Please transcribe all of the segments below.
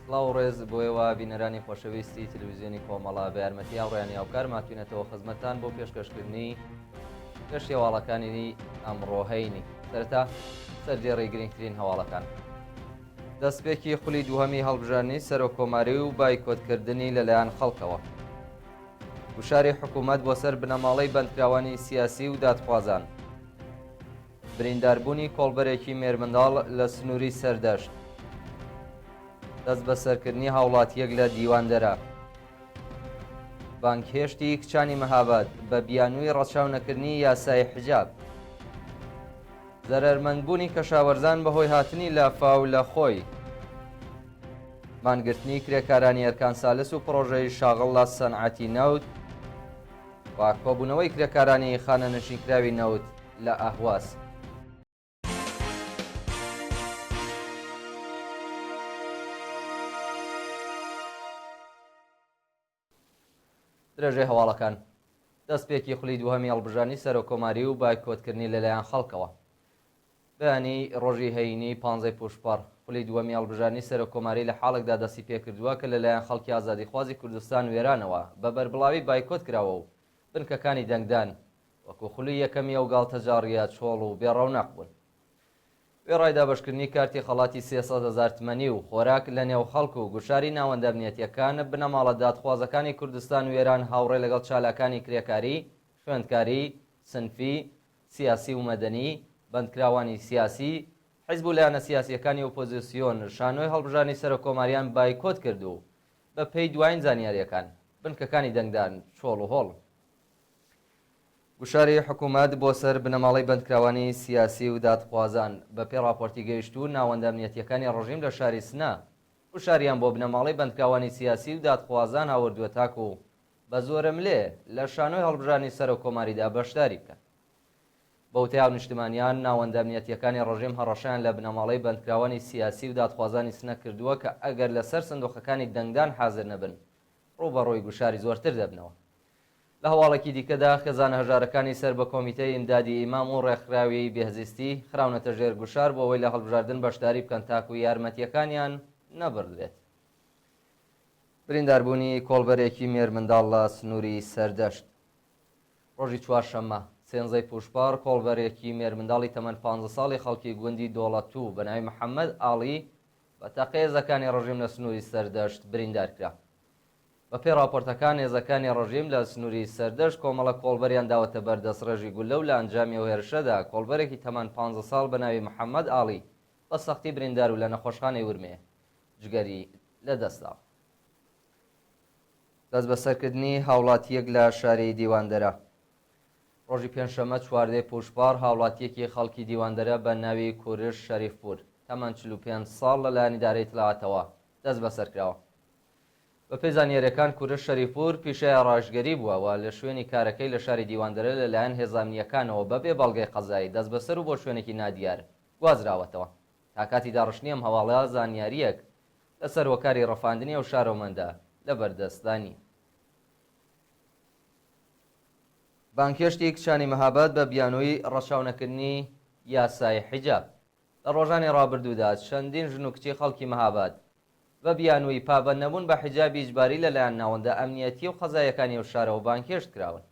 سڵاو و ڕێز بۆ ئێوە بینەرانی خۆشەویستی تلویزیۆنی کۆمەڵە، بە یارمەتی هاوڕێیانی هاوکارم هاتوینەتەوە خزمەتتان بۆ پێشکەشکردنی گەشتی هەواڵەکانی ئەمڕۆ هەینی. سەرەتا سەردێڕی گرنگترین هەواڵەکان. دەستپێکی خولی دووهەمی هەڵبژاردنی سەرۆککۆماری و بایکۆتکردنی لەلایەن خەڵکەوە. گوشاری حکوومەت بۆ سەر بنەماڵەی بەندکراوانی سیاسی و دادخوازان. برینداربوونی کۆڵبەرێکی مێرمنداڵ لە سنووری سەردەشت. دەستبەسەرکردنی هاوڵاتییەک لە دیواندەرە. بانگهێشتی کچانی مەهاباد بە بیانووی ڕەچاو نەکردنی یاسای حجاب. زەرەرمەندبوونی کەشاوەرزان بەهۆی هاتنی لافاو لە خۆی. مانگرتنی کرێکارانی ئەرکان سالس و پڕۆژەی شاغڵ لە سەنعەتی نەوت و کۆبوونەوەی کرێکارانی خانەنشینکراوی نەوت لە ئەهواز. درێژەی هەواڵەکان. دەستپێکی خولی دووهەمی هەڵبژاردنی سەرۆککۆماری و بایکۆتکردنی لەلایەن خەڵکەوە. بەیانی ڕۆژی هەینی پانزەی پووشپەڕ، خولی دووەمی هەڵبژاردنی سەرۆککۆماری لە حاڵێکدا دەستی پێکردووە کە لەلایەن خەڵکی ئازادیخوازی کوردستان و ئێرانەوە بە بەربڵاوی بایکۆت کراوە و بنکەکانی دەنگدان وەکوو خولی یەکەمی ئەو گاڵتەجاڕییە چۆڵ و بێ ڕەونەق بوون. وێڕای دابەشکردنی کارتی خەڵاتی 300 هەزار تمەنی و خۆراک لە نێو خەڵک و گوشاری ناوەندە ئەمنیەتییەکان، بنەماڵە دادخوازەکانی کوردستان و ئێران هاوڕێ لەگەڵ چالاکانی کرێکاری، خوێندکاری، سنفی، سیاسی و مەدەنی، بەندکراوانی سیاسی، حیزب و لایەنە سیاسییەکانی ئۆپۆزیسیۆن شانۆی هەڵبژاردنی سەرۆککۆماریان بایکۆت کرد و بە پێی دوایین زانیارییەکان بنکەکانی دەنگدان چۆڵ و هۆڵن. گوشاری حکوومەت بۆ سەر بنەماڵەی بەندکراوانی سیاسی و دادخوازان بە پێی ڕاپۆرتی گەیشتوو، ناوەندە ئەمنیەتییەکانی ڕژیم لە شاری سنە گوشاریان بۆ بنەماڵەی بەندکراوانی سیاسی و دادخوازان هاوردووە تاکوو بە زۆرەملێ لە شانۆی هەڵبژاردنی سەرۆککۆماریدا بەشداری بکەن. بە وتەی هاونیشتمانیان، ناوەندە ئەمنیەتییەکانی ڕژیم هەڕەشەیان لە بنەماڵەی بەندکراوانی سیاسی و دادخوازانی سنە کردووە کە ئەگەر لە سەر سندووقەکانی دەنگدان حازر نەبن، ڕووبەڕووی گوشاری زۆرتر دەبنەوە. لە هەواڵێکی دیکەدا، خێزانە هەژارەکانی سەر بە کۆمیتەی ئیمدادی ئیمام و ڕێکخراوی بێهزیستی خراونەتە ژێر گوشار بۆ ئەوەی لە هەڵبژاردن بەشداری بکەن تاکوو یارمەتییەکانیان نەبڕدرێت. برینداربوونی کۆڵبەرێکی مێرمنداڵ لە سنووری سەردەشت. ڕۆژی چوارشەممە، سێنزەی پووشپەڕ، کۆڵبەرێکی مێرمنداڵی تەمەن پانزە ساڵی خەڵکی گوندی دۆڵەتوو بە ناوی محەممەد ئاڵی بە تەقەی هێزەکانی ڕژیم لە سنووری سەردەشت بریندار کرا. بەپێی ڕاپۆرتەکان، هێزەکانی ڕژیم لە سنووری سەردەشت کۆمەڵە کۆڵبەریان داوەتە بەر دەستڕێژی گوللە و لە ئەنجامی ئەو هێرشەدا کۆڵبەرێکی تەمەن پانزە ساڵ بە ناوی محەممەد ئاڵی بە سەختی بریندار و لە نەخۆشخانەی ورمێ جگەری لەدەستداوە. دەستبەسەرکردنی هاوڵاتییەک لە شاری دیواندەرە. ڕۆژی پێنجشەممە چواردەی پووشپەڕ، هاوڵاتییەکی خەڵکی دیواندەرە بە ناوی کورش شەریفپوور، تەمەن 45 ساڵ لەلایەن ئیدارەی ئیتلاعاتەوە دەستبەسەرکراوە. بەپێی زانیارییەکان کورش شەریفپوور پیشەی ئارایشتگەری بووە و لە شوێنی کارەکەی لە شاری دیواندەرە لەلایەن هێزە ئەمنییەکانەوە بەبێ بەڵگەی قەزایی دەستبەسەر و بۆ شوێنێکی نادیار گوازراوەتەوە. تا کاتی داڕشتنی ئەم هەواڵە زانیارییەک لەسەر هۆکاری ڕفاندنی ئەو شارۆمەندە لەبەردەستدا نییە. بانگهێشتی کچانی مەهاباد بە بیانووی ڕەچاونەکردنی یاسای حیجاب. لە ڕۆژانی ڕابردوودا چەندین ژن و کچی خەڵکی مەهاباد بە بیانووی پابەندنەبوون بە حیجابی ئیجباری لەلایەن ناوەندە ئەمنییەتی و قەزاییەکانی ئەو شارەوە بانگهێشت کراون.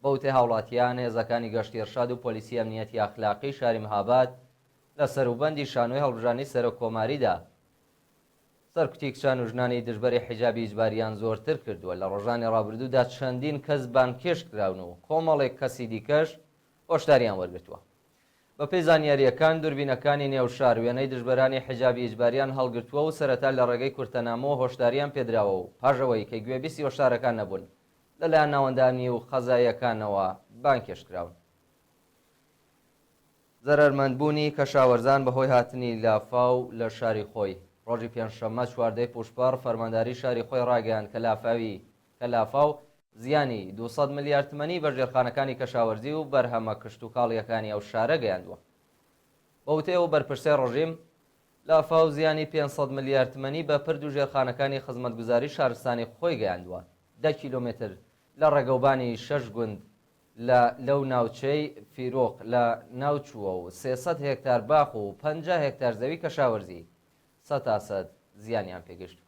بە وتەی هاوڵاتیان، هێزەکانی گەشتی ئیرشاد و پۆلیسی ئەمنییەتی ئەخلاقی شاری مهاباد لە سەروبەندی شانۆی هەڵبژاردنی سەرۆک کۆماریدا، سەرکوتی کچان و ژنانی دژبەری حیجابی ئیجباریان زۆرتر کردووە. لە ڕۆژانی ڕابردوودا چەندین کەس بانگهێشت کراون و کۆمەڵێک کەسی دیکەش هۆشداریان وەرگرتووە. بەپێی زانیارییەکان، دوربینەکانی نێو شار وێنەی دژبەرانی حیجابی ئیجباریان هەڵگرتووە و سەرەتا لە ڕێگەی کورتەنامەوە هۆشداریان پێدراوە و پاش ئەوەی کە گوێبیستی هۆشدارەکان نەبوون، لەلایەن ناوەندە ئەمنی و قەزاییەکانەوە بانگهێشت کراون. زەرەرمەندبوونی کەشاوەرزان بەهۆی هاتنی لافاو لە شاری خۆی. ڕۆژی پێنجشەممە چواردەی پووشپەڕ، فەرمانداریی شاری خۆی ڕاگەیاند کە لافاوی کە لافاو زیانی 200 ملیار تمەنی بە ژێرخانەکانی کەشاوەرزی و بەرهەمە کشتوکاڵییەکانی ئەو شارە گەیاندووە. بە وتەی ئەو بەرپرسەی ڕژیم، لافاو زیانی 500 ملیار تمەنی بە پرد و ژێرخانەکانی خزمەتگوزاری شارستانی خۆی گەیاندووە، دە کیلۆمەتر لە ڕێگەوبانی شەش گوند لە لەو ناوچەی فیروق لە ناو چووە و 300 هێکتار باخ و 50 هێکتار زەوی کەشاوەرزی سەتاسەد زیانیان پێگەیشتووە.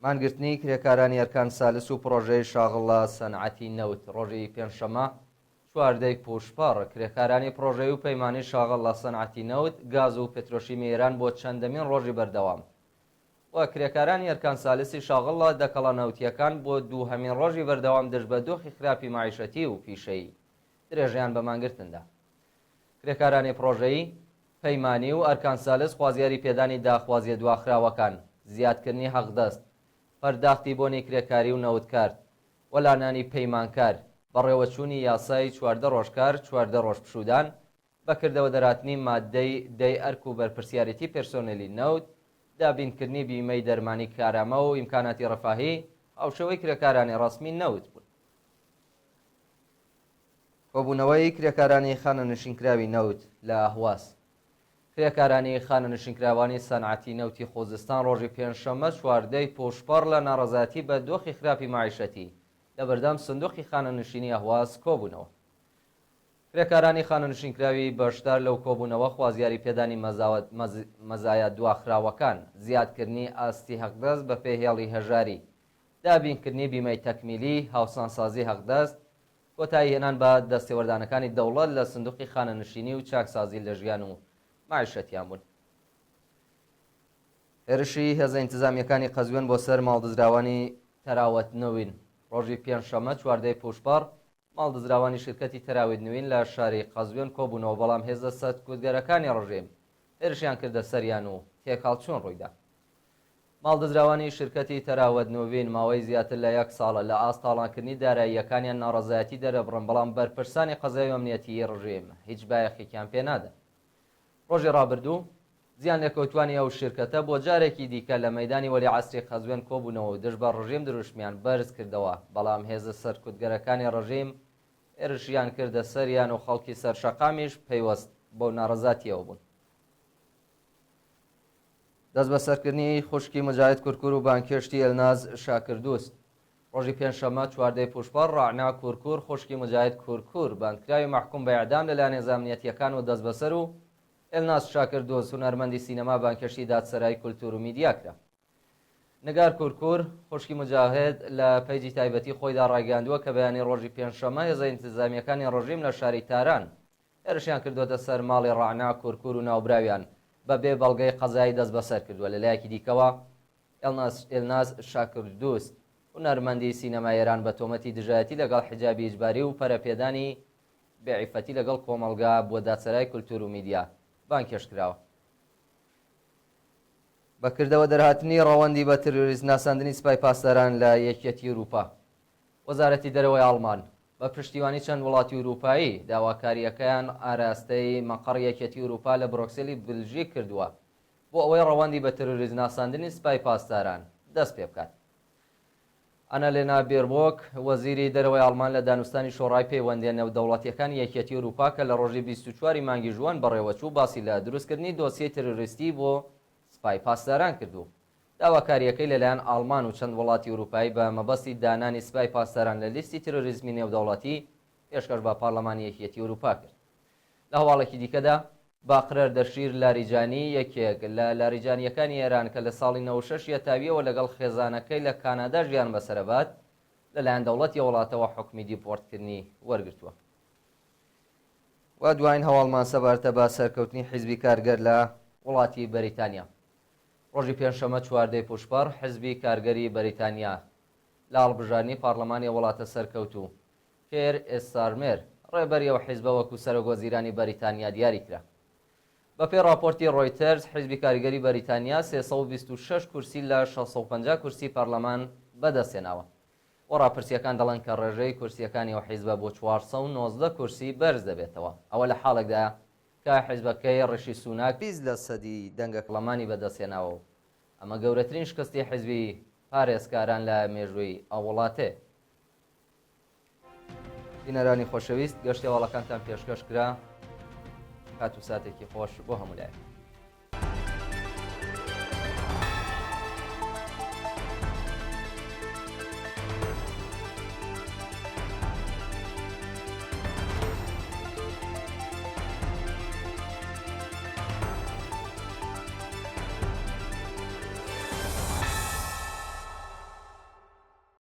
مانگرتنی کرێکارانی ئەرکان سالس و پڕۆژەی شاغڵ لە سەنعەتی نەوت ڕۆژی پێنجشەممە چواردەی پووشپەڕ، کرێکارانی پڕۆژەی و پەیمانی شاغڵ لە سەنعەتی نەوت، گاز و پترۆشیمی ئێران بۆ چەندەمین ڕۆژی بەردەوام و کرێکارانی ئەرکان سالسی شاغڵ لە دەکەڵە نەوتییەکان بۆ دووهەمین ڕۆژی بەردەوام دژ بە دۆخی خراپی مەعیشەتی و پیشەیی درێژەیان بە مانگرتن دا. کرێکارانی پڕۆژەیی، پەیمانی و ئەرکان سالس خوازیاری پێدانی داخوازییە دواخراوەکان، زیادکردنی حەقدەست، پەرداختی بۆنی کرێکاری و نەوتکارت، وەلانانی پەیمانکار، بەڕێوەچوونی یاسای 14 ڕۆژ کار، 14 ڕۆژ پشوودان، بە کردەوە دەرهاتنی ماددەی دەی ئەرک و بەرپرسیارێتی پێرسۆنێلی نەوت، دابینکردنی بیمەی دەرمانی کارامە و ئیمکاناتی ڕەفاهی هاوشێوەی کرێکارانی ڕەسمی نەوت بوون. کۆبوونەوەی کرێکارانی خانەنشینکراوی نەوت لە ئەهواز. کرێکارانی خانەنشینکراوانی سەنعەتی نەوتی خوزستان ڕۆژی پێنجشەممە 14 ی پووشپەڕ لە ناڕەزایەتی بە دۆخی خراپی مەعیشەتی لە بەردەم سندوقی خانەنشینی ئەهواز کۆبوونەوە. کرێکارانی خانەنشینکراوی بەشدار لەو کۆبوونەوە خوازیاری پێدانی مەزایا دواخراوەکان، زیادکردنی ئاستی هەقدەست بەپێی هێڵی هەژاری، دابینکردنی بیمەی تەکمیلی، هاوسانسازی هەقدەست، کۆتاییهێنان بە دەستێوەردانەکانی دەوڵەت لە سندوقی خانەنشینی و چاکسازی لە ژیان و مەعیشەتیان بوون. هێرشی هێزە ئینتزامییەکانی قەزوێن بۆ سەر ماڵدزراوانی تەراوەت نوین ڕۆژی پێنجشەممە 14 ی پووشپەڕ ماڵدزراوانی شیرکەتی تەراوت نوین لە شاری قەزوێن کۆبوونەوە، بەڵام هێزە سەرکوتگەرەکانی ڕژێم هێرشیان کردە سەریان و تێکهەڵچوون ڕوویدا. ماڵدزراوانی شیرکەتی تەراوت نوین ماوەی زیاتر لە یەک ساڵە لە ئاست تاڵانکردنی داراییەکانیان ناڕەزایەتی دەرەبڕن، بەڵام بەرپرسانی قەزای و ئەمنیەتیی ڕژێم هیچ بایەخێکیان پێ نادەن. ڕۆژی ڕابردوو، زیانلێکەوتووانی ئەو شیرکەتە بۆ جارێکی دیکە لە مەیدانی وەلی عەسری قەزوێن کۆبوونەوە و دژ بە ڕژیم دروشمیان بەرز کردەوە، بەڵام هێزە سەرکوتگەرەکانی ڕژیم هێرشیان کردە سەریان و خەڵکی سەر شەقامیش پەیوەست بەو ناڕەزاتییەوە بوون. دەستبەسەرکردنی خوشکی موجاهید کورکور و بانگهێشتی ئێلناز شاکردوست ڕۆژی پێنجشەممە 14 ی پووشپەڕ، ڕەعنا کورکور، خوشکی موجاهید کورکور، بەندکراوی مەحکووم بە ئێعدام لەلایەن هێزە ئەمنیەتییەکان و دەستبەسەر و ئێلناز شاکردوست، هونەرمەندی سینەما بانگهێشتی دادسەرای کولتوور و میدیا کرا. نگار کورکور، خوشکی موجاهد، لە پەیجی تایبەتی خۆیدا ڕایگەیاندووە کە بەیانی ڕۆژی پێنجشەممە هێزە ئینتزامییەکانی ڕژیم لە شاری تاران هێرشیان کردووەتە سەر ماڵی ڕەعنا کورکور و ناوبراویان بە بێ بەڵگەی قەزایی دەستبەسەر کردووە. لە لایەکی دیکەوە ئێلناز شاکردوست، هونەرمەندی سینەمای ئێران بە تۆمەتی دژایەتی لەگەڵ حیجابی ئیجباری و پەرەپێدانی بێ عیفەتی لەگەڵ کۆمەڵگا بۆ دادسەرای کولتوور و میدیا بانگهێشت کراوە. بە کردەوە دەرهاتنی ڕەوەندی بە ترۆریست ناساندنی سپای پاسداران لە یەکیەتی ئورووپا، وەزارەتی دەرەوەی ئاڵمان بە پشتیوانی چەند وڵاتی ئورووپایی داواکارییەکەیان ئاراستەی مەقەڕی یەکیەتی ئورووپا لە برۆکسێلی بلژیک کردووە بۆ ئەوەی ڕەوەندی بە ترۆریست ناساندنی سپای پاسداران دەست پێ بکات. ئانالێنا بێربۆک، وەزیری دەرەوەی ئاڵمان لە دانوستانی شۆڕای پەیوەندییە نێودەوڵەتییەکانی یەکیەتی ئورووپا کە لە ڕۆژی 24 ی مانگی ژوئەن بەڕێوەچوو باسی لە دروستکردنی دۆسیەی ترۆریستی بۆ سپای پاسداران کرد و داواکارییەکەی لەلایەن ئاڵمان و چەند وڵاتی ئورووپایی بە مەبەستی دانانی سپای پاسداران لە لیستی ترۆریزمی نێودەوڵەتی پێشکەش بە پارلەمانی یەکیەتی ئورووپا کرد. لە هەواڵێکی دیکەدا، باقر ئەردەشیر لاریجانی، یەکێک لە لاریجانییەکانی ئێران کە لە ساڵی 96 یەتاوییەوە لەگەڵ خێزانەکەی لە کانادا ژیان بەسەرەبات، لەلایەن دەوڵەتی ئەو وڵاتەوە حوکمی دیپۆرتکردنی وەرگرتووە. و دوایین هەواڵمان سەبارتە بە سەرکەوتنی حیزبی کارگەر لە وڵاتی بەریتانیا. ڕۆژی پێنجشەممە 14 ی پووشپەڕ، حیزبی کارگەری بەریتانیا لە هەڵبژاردنی پارلەمانی ئەو وڵاتە سەرکەوت و کێر ئێستارمێر، ڕێبەری ئەو حیزبە وەکوو سەرۆک وەزیرانی بەریتانیا دیاری کرا. بەپێی ڕاپۆرتی ڕۆیتێرز، حیزبی کاریگەری بەریتانیا 326 کورسی لە 650 کورسی پەرلەمان بەدەست هێناوە و ڕاپرسییەکان دەڵێن کە ڕێژەی کورسییەکانی ئەو حیزبە بۆ 419 کورسی بەرز دەبێتەوە. ئەوە لە حاڵێکدایە کە حیزبەکەی ڕیشی سوناک 20 لەسەدی دەنگە پەرلەمانی بەدەست هێناوە و ئەمە گەورەترین شکستی حیزبی پارێزکاران لە مێژووی ئەو وڵاتەیە. بینەرانی خۆشەویست گەشتی هەواڵەکانتان پێشکەش کرا کات و ساتێکی خۆش بۆ هەموو لایەک.